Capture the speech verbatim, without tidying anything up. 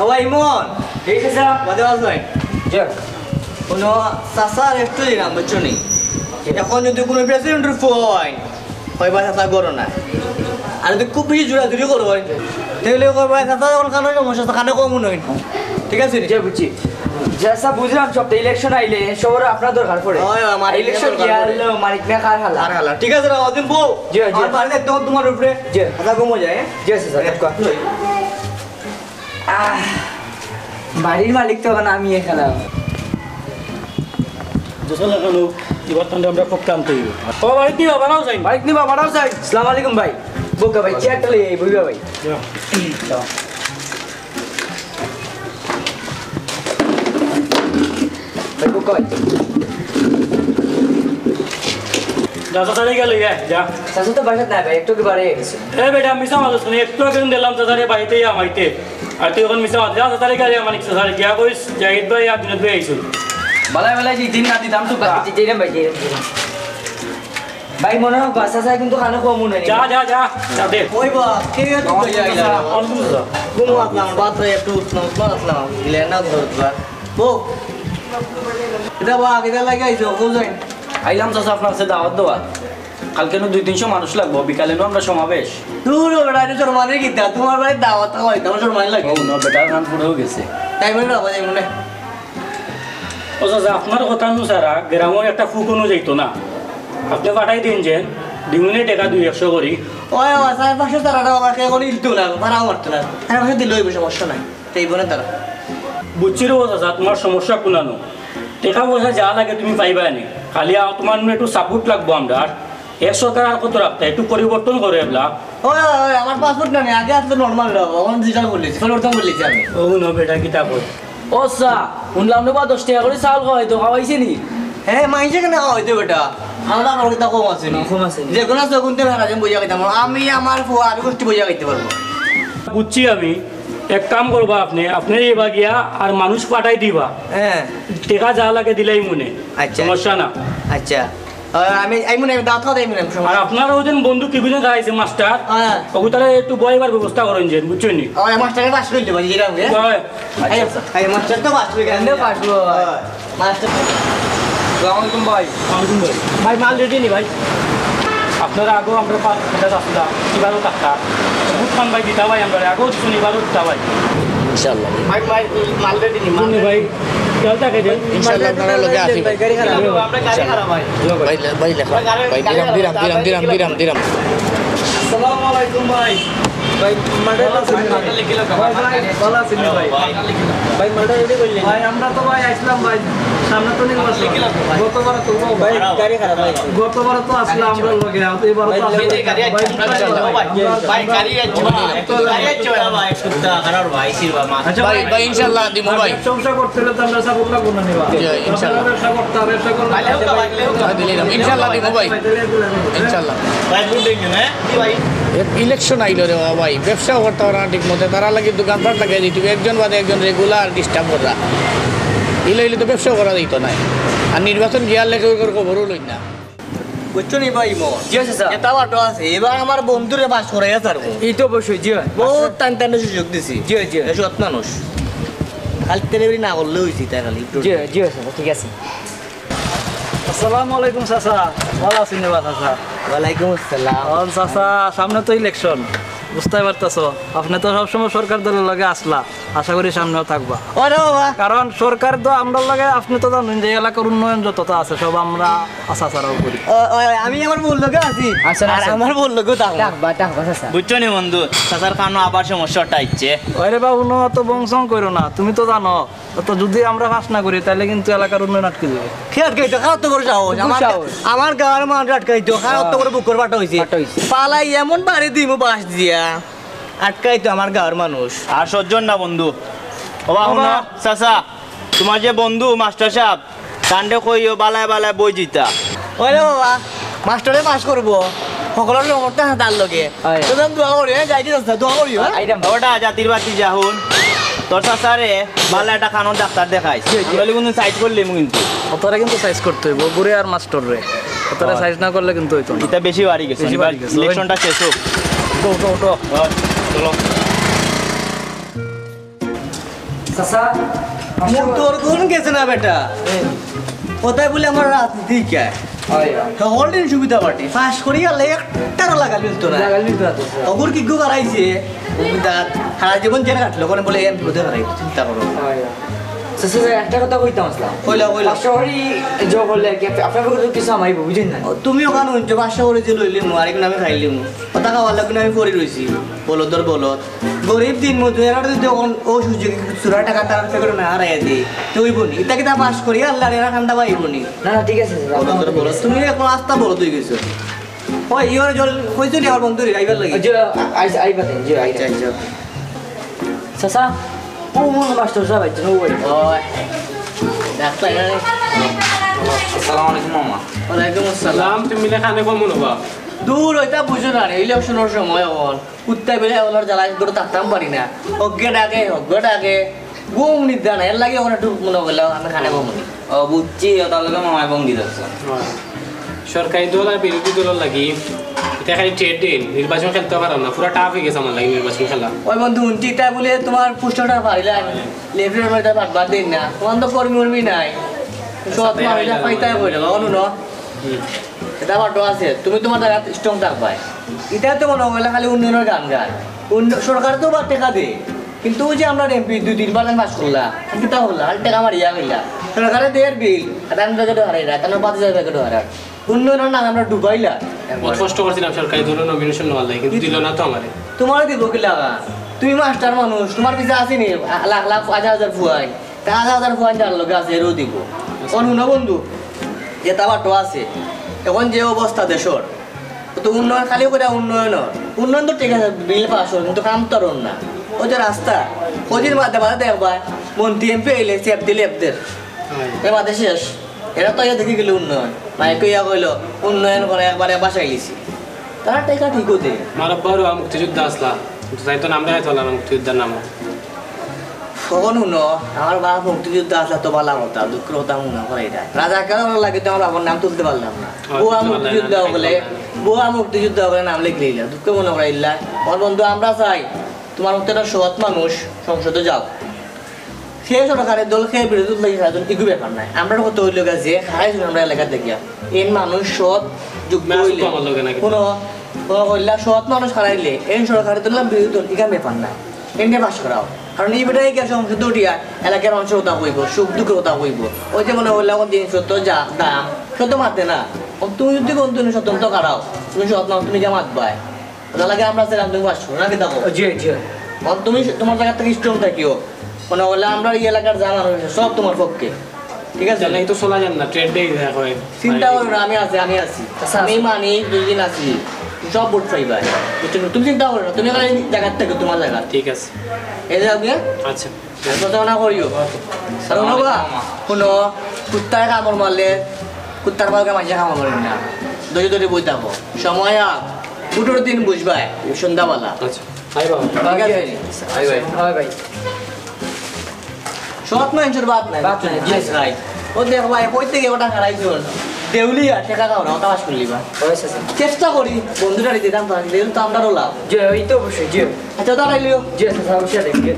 ও ভাই ইমন, এই চাচা। বাদে আস ভাই। জি। কোনো চাচার একটু দিলাম, বুঝছো নি? জি। এখন যদি কোনো প্রেসিডেন্টের ফোন হয়, কইবা চাচা করো না। আর যদি খুব বেশি জোরাজুরি করো হয়, তাহলে কইবা চাচা এখন কানে সমস্যা আছে, কানে কম মনে হয়। ঠিক আছে নি? জি, বুঝছি। জি, আচ্ছা, বুঝলাম সব। তো ইলেকশন আইলে সবরে আপনার দরকার পড়ে। হয়, আমার ইলেকশন দরকার কি পড়ে। আনলো, মানিক মিয়া কার হালা? কার হালা? ঠিক আছে, রাও দিন বউ। জি, জি। আমার বাড়িতে একদম তোমার উপরে। জি। কথা কমো যায়, হ্যাঁ? জি, আচ্ছা, স্যার। হ্যাঁ। আহ, বাড়ির মালিক তো এখন আমি এখানে। দুজন এখন হোক, এবার তাহলে আমরা খুব ক্লান্ত হইব। ও, বাড়িত নিবা, বাড়াও যাই। বাড়িত নিবা, বাড়াও যাই। আসসালামু আলাইকুম ভাই। বউক্কা ভাই, চেয়ারটা লই আই, বইবা ভাই। যা। যাও। ভাই, বউক্কা ভাই। যা, চাচা, তাড়াতাড়ি গেল, যা, যা। চাচা তো বাসাত নাই ভাই, একটু আগে বাড়ি গেছে। এ বেটা, মিছা মাতস কেনে? একটু আগে দিলাম চাচারে বাড়িতে ইয়া মাইতে। আর তুই এখন মিছা মাতস। যা, চাচারে গিয়া মানিক চাচারে গিয়া কইস, জাহিদ ভাই আর জুনেদ ভাই আইছইন। বালাই বালাই জি, দিন না দিতাম তো বা। জি, জি, জি, ভাই, জি, জি। ভাই, মনে হয় বাসা যায় কিন্তু কানে কম মনে হয়। যা, যা, যা, যা দে। ওই বা, কে রে তুই? অন বুঝ যা। ঘুমো আসলাম, বাতরে একটু উঠলাম, উঠলাম আসলাম। গিলে না ধরবা। ও, এটা বা, এটা লাগে আইছো, কোথায়? আইলাম চাচা, আপনার কাছে দাওয়াত দেওয়া। কালকে নু দুই তিনশো মানুষ লাগবো, বিকালে নু আমরা সমাবেশ। দূর ও বেটা, এটা শরমানি কিতা? তোমার বাড়ির দাওয়াত খাওয়াই, তোমার শরমানি লাগে। ও না, বেটার কান ফুটেও গেছে। তাই বলে না, তাই বলে। ও চাচা, আপনার কথা অনুসারা গ্রামর একটা ফুকনও যাইতো না। আপনে পাঠাই দিন যে, দিমুনে টেকা দুই একশো করি। ওই, ওই, সাড়ে পাঁচশো তারা আমাকে এখন ইলতো না, তারাও মারতো না। সাড়ে পাঁচশো দিলে অইবো, সমস্যা নাই। এই বলে তারা। বুঝছি রে ও চাচা, তোমার সমস্যা কুনানো। টেকা পয়সা যা লাগে তুমি পাইবায় নি। খালি আ-, তোমার নু একটু support লাগবো আমরার। এ সরকার আর কত রাখতা, একটু পরিবর্তন করো এবলা। ওই, ওই, ওই, আমার পাসপোর্ট না নি, আগে আসলে নরমাল রাখো, এখন ডিজিটাল বললেছি, পরিবর্তন বললেছি আমি। ও না বেটা, কিতা কর? ও চা, শুনলাম না বা দশ টেকা করি চাউল খাওয়াইতো, খাওয়াইছে নি? হ্যাঁ, মাইনষে কেনে খাওয়াইতো বেটা? আমরা আমার কিতা কম আছে নি? কম আছে নি। যে কোনো আছে, কোনতে বেড়া যেন বইয়া খাইতাম, আমি আমার ফুয়া, আমি গোষ্ঠী বইয়া খাইতে পারবো। বুঝছি আমি, এক কাম করবা আপনে, আপনে এবার গিয়া আর মানুষ পাঠাই দিবা। হ্যাঁ। টেকা যা লাগে দিলাইমুনে। আচ্ছা। সমস্যা না। আচ্ছা। আহ, আমি, আমি মনে হয় দাওয়াত খাওয়াতে আমি মনে হয়। আর আপনারা ওই দিন বন্ধু কি বুঝে দাঁড়াইছে মাস্টার? হ্যাঁ। ওগু তাহলে একটু বইবার ব্যবস্থা করেন যে, বুঝছেন নি? ও, এই মাস্টারে পাস করে দিবা, জিরা হয়ে। হয়। আচ্ছা, আচ্ছা। এই মাস্টার তো পাস করে গেলেন। এমনি পাস করবো, ভাই। হ্যাঁ। মাস্টার। আসসালামু আলাইকুম ভাই। ওয়ালাইকুম ভাই। ভাই, মাল রেডি নি ভাই? আপনারা আগেও আমরা পাঁচ হাজার আসলাম, এবারও থাকতা। বুঝ পান ভাই, দিতা ভাই আমরা, আগেও দিচ্ছি, এবারও দিতা ভাই। ইনশাআল্লাহ। ভাই, ভাই, মাল রেডি নি? মাল রেডি ভাই। খেয়াল থাকে যে। ইনশাআল্লাহ, আপনারা লগে আছি ভাই। গাড়ি খারাপ। আমরা গাড়ি খারাপ ভাই। ভাই, ভাই, লেখা। ভাই, গাড়ি, ভাই, গাড়ি দিরাম, খারাপ। Dirham, dirham, dirham, dirham, dirham. আসসালামু আলাইকুম ভাই। ভাই, মাঠে আছেন নি? ভাই, ভাই, ভালো আছেন নি ভাই? ভাই, মাঠে রেডি করলেন? ভাই, আমরা তো ভাই আইছিলাম ভাই, সামনে তো নির্বাচন। গতবার তো ভাই, গাড়ি খারাপ ভাই। গতবার তো আসলে আমরা লগে, এবার তো আসলে ভাই, গাড়ি আছে, আমরা ভাই, ভাই, গাড়ি আছে, ভাই, গাড়ি আছে, ভাই, সুদ্ধা, কারণ ভাই, সিলবা মা। আচ্ছা ভাই, ভাই, ভাই, ইনশাআল্লাহ দিমু ভাই। ব্যবসা করতে হলে তো আমরা সাপোর্ট লাগবো না নি ভাই? জি, ইনশাআল্লাহ। ব্যবসা করতে হবে, ব্যবসা করতে হবে। ভাই, দিলে না। ইনশাআল্লাহ দিমু ভাই। ইনশাআল্লাহ। ভাই, ভোট দিন, হ্যাঁ? জি ভাই। এক ইলেকশন আইলো রে বাবা ভাই, ব্যবসাও করতে পারে না ঠিক মতো, তারা লাগি দোকানপাট লাগাই দিতে হবে, একজন বাদে একজন রেগুলার ডিস্টার্ব করা। ইলে ইলে তো ব্যবসাও করা দিত নাই। আর নির্বাচন গিয়ার লেগে ওই খবরও লই না। বুঝছো নি ভাই, মো? জি, আচ্ছা, স্যার। এটা বাটো আছে। এবার আমার বন্ধুরে পাস করাইয়া ছাড়বো। এই তো অবশ্যই, জি। বহুত টান টানে সুযোগ দিছি। জি, জি। এ সৎ মানুষ। খালি তেরে বেরি না করলে হইছে, তাই খালি। জি, জি, স্যার, ঠিক আছে। আসসালামু আলাইকুম চাচা, ভালো আছেন নি বা চাচা? ওয়ালাইকুম আসসালাম। ও চাচা, সামনে তো ইলেকশন, বুঝতে পারতাছো, আপনি তো সবসময় সরকার দলের লগে আসলা, আশা করি সামনেও থাকবা। ওরে বাবা। কারণ সরকার তো আমরার লগে, আপনি তো জানেন যে এলাকার উন্নয়ন যতটা আছে সব আমরা চাচারাও করি। ও, ও, আমি আমার বউর লগে আছি। আচ্ছা, আর আচ্ছা। আমার বউর লগেও থাকবো। থাকবা, থাকবা চাচা। বুঝছো নি বন্ধু, চাচার কানো আবার সমস্যাটা আইচ্ছে। ওরে বাবু, নো, অত বংশং করো না, তুমি তো জানো তো যদি আমরা পাস না করি, তাহলে কিন্তু এলাকার উন্নয়ন আটকে যাবে। কে আটকাইতো? কার অত বড় সাহস? আমার, সাহস। আমার গাঁওর মানুষ আটকাইতো, কার অত বড় বুকর ফাটা হইছে? ফাটা হইছে। পালাই এমন বাড়ি দিমু বাঁশ দিয়া, আটকাইতো আমার গাঁওর মানুষ। আর সহ্য না বন্ধু। ও বা, হুনো, চাচা, তোমার যে বন্ধু মাস্টার সাহেব, তানরে কইও বালায় বালায় বই দিতা। ওরে বাবা, মাস্টারে পাস করবো, সকলের নম্বরটা তার লগে। হয়। তো দোয়া করি, হ্যাঁ, যাইতে চাস না, দোয়া করি, হ্যাঁ? আইরাম। ওটা জাতির বাতি জাহুন, তোর চাচারে বালা একটা কানর ডাক্তার দেখাইস। জি, জি। আমরা কিন্তু সাইজ করলিম কিন্তু। অতটা কিন্তু সাইজ করতে হইব, বুড়ে আর মাস্টার রে। অতটা সাইজ না করলে কিন্তু হইতো না। এটা বেশি বাড়ি গেছে। বেশি বাড়ি গেছে। ইলেকশনটা শেষ হোক। উঠো, উঠো, উঠো। চলো। চাচা, মুখ তোর গুণ গেছে না বেটা। কথায় বলে আমার রাজনীতি শিখায়। হয়, হয়। হকল দিন সুবিধা পার্টি। পাস করি গেলে একটারও লাগাল মিলতো না। লাগাল মিলতো না তো, স্যার। অগুর কি গু বাড়াইছে? দাঁত সারা জীবন জেলে কাটলো, ওখানে বলে এমপি হতে পারে, চিন্তা করো। হয়, হয়। স্যার, স্যার, স্যার, একটা কথা কইতাম আসলাম। কইলা, কইলা। পাঁচশো করি যোগ হলে আর কি, আপ-, আপনার পক্ষে তো কিছু আমাইবো, বুঝেন না? ও, তুমি ওখানে উঠছো, পাঁচশো করি যে লইলিমু, আরেক নামে খাইলিমু। কথা খাওয়ার লাগি আমি পড়ি রইছি। বলদর বলদ। গরিব দিন মজুর, এরা যদি অখন ও সুযোগে চুরা টাকা তার পকেটো না হারাইয়া দেই, তে অইবো নি? ইতা কিতা পাস করি আল্লাহ রে, এরা ঠান্ডা পাইবো নি? না, না, ঠিক আছে, স্যার। বলদর বলদ। তুমি এখন আস্তা বলদ অই গেছো। ওই, ইওর জল কইছো নি আমার বন্ধুরে আইবার লাগি? জি, আই-, আইবা দেন, জি, আইবা। আচ্ছা, আচ্ছা। চাচা, ও মনে মাস্টার সাহেব আইছেন, ও ভাই। ওই, ডাক্তার এখানে। আসসালামু আলাইকুম, মামা। ওয়ালাইকুম আসসালাম। সালাম, তুমি মিলে খানে কম মনে বা? দূর, ওইটা বুঝো না রে, ইলেকশনের সময় অখন। কুত্তায় বেড়ে ওনার জ্বালায় গরু থাকতাম পারি না। হগ্গে ডাকে, হগ্গে ডাকে। ঘুম নিদ্রা নাই, এর লাগি অখন একটু মনে করলাম আমি খানে কম মনে। ও, বুঝছি, ও তাহলে তো মামায় ভঙ্গি ধরছে। সরকারি দল আর বিরোধী দলর লাগি ইটা খালি ট্রেড দিন, নির্বাচন খেলতে পারো না, পুরা টাফ অই গেছে আমার লাগি নির্বাচন খেলা। ওই বন্ধু, হুনছি তাই বলে তোমার পোস্টারটা পারিলাই, লেফটেন্যান্ট মেয়েটা বাদ বাদ দিন না, তোমার তো কর্মী উর্মী নাই, সৎ মানুষ পাইতাই করে, অনু ন। হুম। এটা আমার ডো আছে, তুমি তোমার জায়গা স্ট্রং থাকবায়। এটা তো মনে হয় খালি উন্নয়নের গান গায়। উন্ন-, সরকার তো বা টেকা দে, কিন্তু ওই যে আমরা এমপি দুই তিনবার আমি পাস করলা, কিতা করলা, আর টেকা মারিয়া গেলা। সরকারে দের বিল, আর আমি প্যাকেটও হারাই না, তার পাঁচ হাজার প্যাকেটও হারার। উন্নয়নের নামে আমরা ডুবাইলা। বহুত কষ্ট করছিলাম সরকারি দলের নমিনেশন নেওয়ার লাগি, কিন্তু দিল না তো আমারে। তোমারে দিব কি লাগা? তুমি মাস্টার মানুষ, তোমার পিছে আসেনি লাখ লাখ, হাজার হাজার ফুয়াই, তা হাজার হাজার ফুয়াই যার লগে আছে, এরও দিব। অন হুনো বন্ধু, যেটা বাটো আছে, এখন যে অবস্থা দেশর, তো উন্নয়ন খালি করে উন্নয়ন হয়। উন্নয়ন তো ঠিক আছে, বিল পাস হয়, কিন্তু কাম তো আর হয় না। ওই যে রাস্তা, কদিন বাদে বাদে দেখবা, মন্ত্রী এমপি আইলে চেপ দিলে এপদের। এ বাদে শেষ। এরা তো ইয়া দেখি গেলে উন্নয়ন। মাইকে ইয়া কইলো, উন্নয়ন করে একবারে বাসায় লিছি। তারা টেকা ঠিক হতে। আমার আব্বারও মুক্তিযোদ্ধা আসলা। তাই তো নামটা হয়তো না মুক্তিযোদ্ধার নাম। কখন হুনো, আমার বাপ মুক্তিযোদ্ধা আসলা তো বালা কথা, দুঃখর কথা মনে করে এটা। রাজা কেন লাগে তো আমার বাবার নাম তুলতে পারলাম না। বুয়া মুক্তিযোদ্ধা হলে, বুয়া মুক্তিযোদ্ধা হলে নাম লিখলে ইলা। দুঃখ মনে করে ইল্লা। আমার বন্ধু আমরা চাই, তোমার মতো একটা সৎ মানুষ সংসদে যাও। সে সরকারের দল, সে বিরোধী দল, সারাজন ইগু ব্যাপার নাই। আমরা কত হইল গা যে হারাই ছিল আমরা এলাকা দেখিয়া। এন মানুষ সৎ, যোগ্য হইলে। কোনো, কোনো কইলা সৎ মানুষ হারাইলে, এন সরকারের দল, বিরোধী দল, ইখান ব্যাপার নাই। এনরে পাস করাও। কারণ এই বেটাই গিয়া সংসদে উঠিয়া এলাকার মানুষের কথা কইব, সুখ দুঃখের কথা কইব। ওই যে মনে হইলে এখন জিনিসপত্র যা দাম, সে তো মাতে না। ও তুমি যদি কোন তুমি স্বতন্ত্র খাড়াও, তুমি সৎ মানুষ, তুমি গিয়া মাতবায়। ওটা লাগে আমরা সেরকম তুমি পাস করো না, কিতা কও? জি, জি। এখন তুমি তোমার জায়গা থেকে স্ট্রং থাকিও। মনে করলে আমরা এই এলাকার যা মানুষ আছে, সব তোমার পক্ষে। ঠিক আছে? তাহলে এই তো চলা যান না, ট্রেড ডে দেখা হয়। চিন্তা করো না, আমি আছি, আমি আছি। আচ্ছা, আমি আচ্ছা। মানি দুই দিন আছি, সব ভোট পাইবা। বুঝছো? তুমি চিন্তা করো না, তুমি খালি জায়গার থেকে তোমার জায়গা। ঠিক আছে। এই যাও গিয়া। আচ্ছা। আর কথা না করিও। আর হুনো বা, হুনো, কুত্তায় কামড় মারলে কুত্তার বালকে মাঝে কামড় মারে না। ধরে ধরে বই থাকো। সময় আপ, ভোটের দিন বুঝবায়, সন্ধ্যাবেলা। আচ্ছা। হাই বাবা। ঠিক আছে? হাই ভাই। হাই ভাই। সৎ মানুষের বাদ নাই। বাদ নাই। Yes, right. ও দেখ ভাই, কই থেকে ওটা হারাইছো? দেউলিয়া, টেকা খাও না, ওটা পাস করলি বা। হয়েছে, স্যার। চেষ্টা করি, বন্ধুটারে দিতাম পারি, দেউল তো আমরারও লাভ। জি, ওই তো অবশ্যই, জি। আচ্ছা, দাঁড়াইলিও। জি, স্যার, অবশ্যই দেখি।